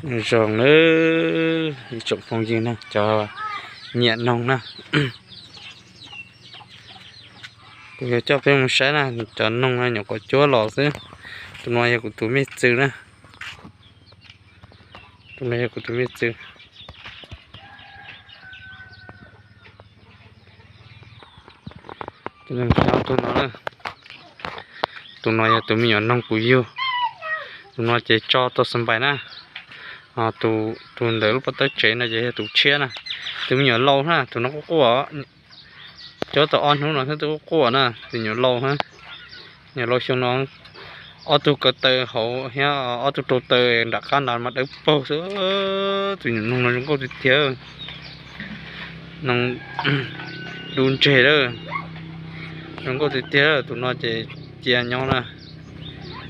Zoo nawb, ib tsoom phooj ywg na, cov nyiam noog na, kuv yuav coj peb mus saib na. Cov noog no nyuam qhuav cuab los xwb. Tus no yog kuv tus me txwv na. Tus no yog kuv tus me txwv. Tus no, tus no yog tus me nyuam noog kuv yug. Tus no ces tso tau xab npais na. Tus ntawm lub pob tawb tsev no ces yog tus tshiab na. Tus me nyuam laus na, tus no quaj quaj. Cuab tau ob hnub no xwb twb quaj quaj na, tus nyuam laus na. Nyuam laus xyoo no ob tug ko taw hauv thiab ob tug rau taw nram qab ntawd mas dawb paug xwb. Tus nyuam noog no zoo nkauj tiag tiag. Noog dub ntseg lawm, zoo nkauj tiag tiag. Tus no ces cia nyob na.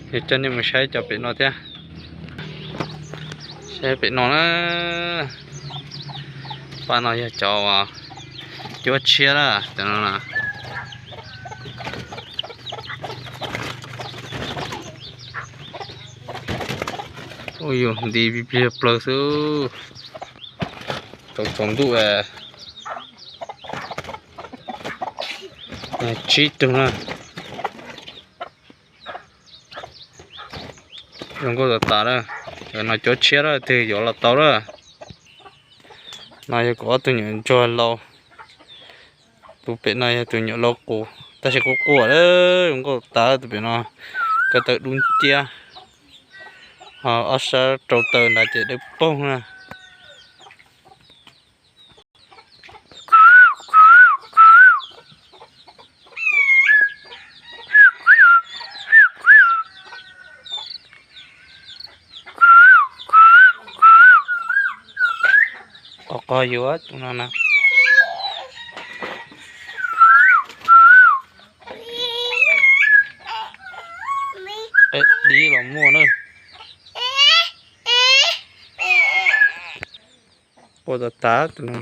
Yog coj nej mus saib cov pem no thiab. Saib pem no na. Pab no yog cov cuab tshiab na, cov no. Ua yus nti pliag plaws xwb. Tsaus tsaus ntuj. Tsib tug na. Zoo nkauj tas tas lawm. Cov no cuab tshiab lawm, twg yuav los tau lawm. No yog kuv ob tug nyuam ntsuag laus. Tus pem no yog tus nyuam laus qus, tab sis quaj quaj lawm, zoo nkauj tas. Tus pem no ko taw dub nciab, ho ob sab rau taw nrad ces dawb paug na. Qos qos yuav tus no na. Dib los muaj na. Quaj tas tas tus no.